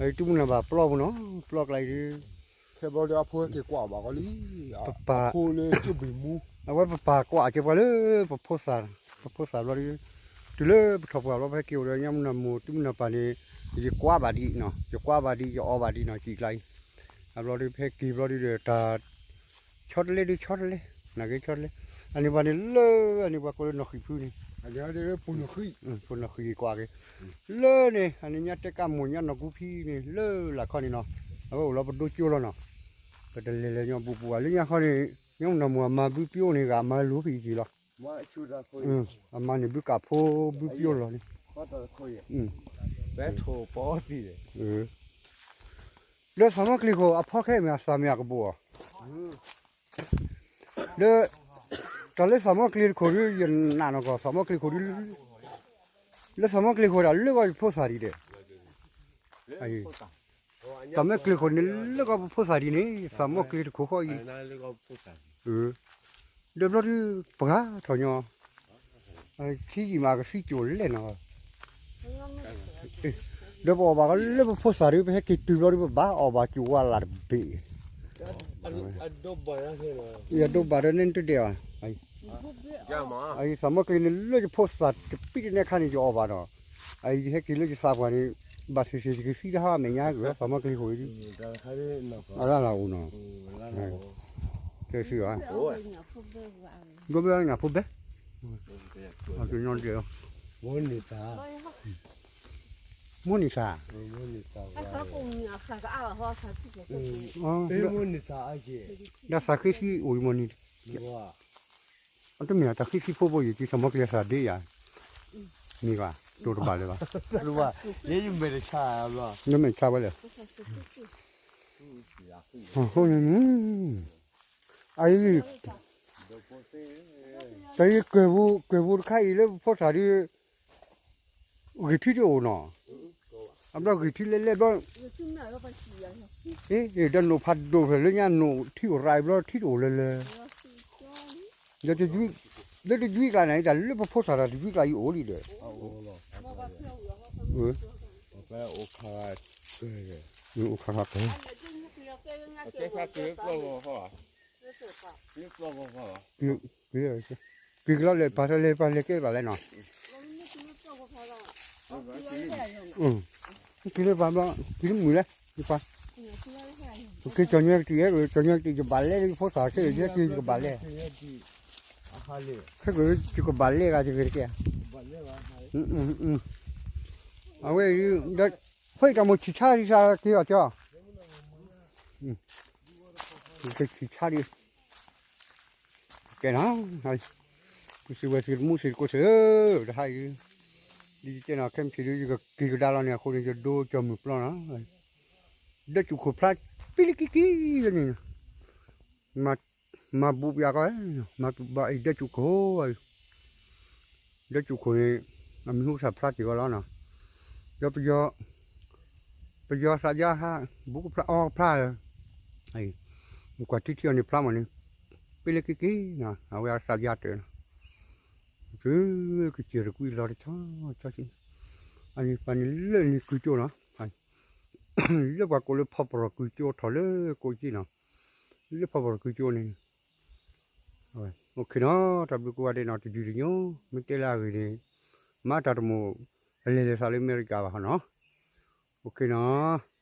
အ တုမုၢ်နၤဘၣ်ပျီပူၤနီၤ, ပျီကျါအံၤဒုး ပပၢ် အဝဲပပၢ်ကွၢ်ကဲပှၤလၢ ပဖိသၣ်, ပဖိသၣ်ဘျီဒုး တုၤလၢပထီၣ်ပှၢ်ဘျီ ပဟဲက့ၤအိၣ်ဒီးညၣ်မုၢ်နၤမိၢ် တုမုၢ်နၤပၢ်န့ၣ် ယကွၢ်ဘၣ်ဒံးနီၤ, ယကွၢ်ဘၣ်ဒံး ယအီၣ်ဘၣ်ဒံးနီၤ စံးကျါအံၤ, အဘျီဒုး ပဟဲက့ၤဘျီဒုးဒီး တၢ် ဆီတလဲဒုးဆီတလဲ, နာ်က့ဆီတလဲ, အန့ၣ်ပှၤန့ၣ်လၢ အန့ၣ်ပှၤကိးလၢနီၣ်ဃံးဖုန့ၣ်, ဖိနီၣ်ဃံးကွၢ်က့ၤ, လၢန့ၣ် အန့ၣ်ညၣ်တဲကၣ်မိၢ်ညၣ်နီၢ်ကူဖံန့ၣ် လၢလၢခီန့ၣ်နီၤ, အဝဲအိၣ်လီၤပဒိကၠိလီၤနီၤ, ပတလဲၤလဲၤညီဘူးဘူးဘၣ် လၢညါခီန့ၣ် ညၣ်မုၢ်နၤမိၢ်အမါဘုပျိန့ၣ်ဂၤ အမါလိၤဖံးက့ၤလီၤ, အမါန့ၣ်ဘုကၣ်ဖိဘုပျိလီၤန့ၣ်, လၢသးမီၢ်ကျ့ၤခိၣ် အဖီခဲမ့ၢ်အသးမ့ၢ်အကဘိၣ်အီၤ လၢ တၢ်လၢသးမီၢ်ကျ့ၤတခိၣ်ဒုး ယနာ်နီၢ်ကီၢ် သးမီၢ်ကျ့ၤခိၣ်ဒုး လၢသးမီၢ်ကျ့ၤခိၣ်ဒၣ်လၢဂီၢ်ယဖိသၣ်ဒံးဒဲး, သးမီၢ်ကျ့ၤခိၣ်န့ၣ်လၢဂီၢ်ပဖိသၣ်ဒံးန့ၣ် သးမီၢ်ကျ့ၤတခိၣ်ဃီအံၤ, ဒီးဘျီဒုး ပှၤထီၣ်ညီ ထံယံာ်မးကသံကၠိၣ်လဲၣ်နီၤ, ဒီးပအီၣ်ဘၣ်လၢပဖိသၣ်ဒုး ပဟဲက့ၤတုၤဘျီဒုး ပဘၣ်အီၣ်ဘၣ်ကၠိၣ်ဝါလၢ်တဘ့ၣ်, ယဒိးဘၣ်ဒီးန့ၣ်တဒဲးဘၣ်, သးမီၢ်ကျ့ၤန့ၣ်လၢယဖိသၣ်တပံတနဲခါန့ၣ် ယအီၣ်ဘၣ်ဒီး, အအံၤယဟဲက့ၤလၢယသးပှၢ်န့ၣ် ဘၣ်သ့ၣ်သ့ၣ်ယကသံတဟါမဲာ်ညါက့ၤ သးမီၢ်ကျ့ၤခိၣ်အံၤဒုး, အလၢ်လၢ်အိၣ်နီၤ, တဲဆံဘၣ်, ဒိဘဲနၢ်ဖိဘဲ, ကညီဒဲး, မိၢ်န့ၢ်သး, မိၢ်န့ၢ်သး, ဒီးသးဃ့သံအိၣ်အံၤမ့ၢ်န့ၣ်, အတမ့ၢ်တၢ်ဃ့သံဖိဖိ ယက့ၤသးမီၢ်ကျ့ၤသးဒ့ယၤ, မ့ၢ်ဘၣ် တိၢ်တဘၣ်လၢၤဘၣ်, ယဲယမဲာ်တဆါဘျီ, ယမဲာ်ဆါဝဲလဲၣ်, အဃိန့ၣ် အအံၤ တၢ်အံၤ ကၢၢ်ပူၤတခါအံၤလၢပဖိသၣ်ဒုး ဂ့ၢ်ထံတအိၣ်နီၤ, အဘျီဂ့ၢ်ထံလဲၣ်လဲၣ်ဘျီ, ဒီးနိၣ်ဖးဒိၣ်ဖျၢၣ်လၢညါနိၣ်ထံအိၣ်ရၤအံၤဘျီထံတအိၣ်လၢၤလၢၤ, လၢတယွံကျါန့ၣ် တၢ်လၢပဖိသၣ်တၢ်တယွံကျါအံၤအိၣ်လံဒီး, အိၣ်ခါခါကဲ က့ၤကလီၤလဲၤပာ်ထီၣ်လဲၤပာ်လဲၤကဲဘၣ်လဲၣ်နီၤ, က့ၤလၢပာ်ဘျီ က့ၤလၢမုာ်လဲၣ်, ပာ်, က့ၤကၠီၤညါကတံၢ် ကၠီၤညါကတံၢ် ယဘၣ်လဲၣ်လၢယဖိသၣ်ခဲအံၤ ယက့ၤယကဘၣ်လဲၣ်, ခဲကယကဘၣ်လဲၣ်ဂၤယဂ့ၤတက့ၢ်, အဝဲ ဒီး ဖဲတၢ်မိၣ်ဆံးဆါဒံးစးက့ၤအီၤကၠီ, ဆံးဆါဒံး ကဲနီၤ, ပစံးဝဲသ့ၣ်တမူသ့ၣ်တကိးသ့ၣ်ဧၢ, တဟါအံၤ, ဒ်ယတဲနီၤ ခဲမုၢ်ဆ့ၣ်ဒုး ယကက့ၤကဒါလီၤန့ၣ် အဃိန့ၣ် ယဒိကၠီၤမုၢ်ပျီနီၤ, ဒီးစူၣ်ခိၣ်ဖျါ ပံလံကံကံလၢန့ၣ်, မၤဘူးပယၤကီး, မၤဘူးဘၣ်အံၤ ဒီးစူၣ်ခိၣ် ဒီးစူၣ်ခိၣ်န့ၣ် အမံၤဟူသၣ်ဖျါစ့ၢ်ကီးလီၤနီၤ, ဒီး ပယီၤသးယါဟး ဘူးကဖျါအီကဖျါ, မ့ၢ်ကွၢ်ထံထံအီၤန့ၣ်ဖျါမးန့ၣ်, ပ့လၢက့ၤက့ၤနီၤ အဝဲအသးယါတၢၢ်နီၤ, ကစၢၢ်ကစၢၢ်တကွံလီၤတဆီဆီဆံ, အန့ၣ်ပှၤန့ၣ်လၢန့ၣ်ကုၢ်ကၠိနီၤ, လၢပှၤကိးလၢဖီပရီၣ်ကုၢ်ကၠိထီၣ်လၢကိးကၠ့နီၤ, လၢဖီပရီၣ်ကုၢ်ကၠိန့ၣ် အိၣ်ခ့နီၤ တၢ်ဘျုးကိးဂၤဒဲးနီၤ တယုၢ်တညိ မ့ၢ်တဲလၢအဂ့ၢ်န့ၣ် မၤတၢ်တမိၣ် အလဲၤလဲၤသးလၢအမဲရကၤဘၣ်ဟီနီၤ, အိၣ်ခ့နီၤ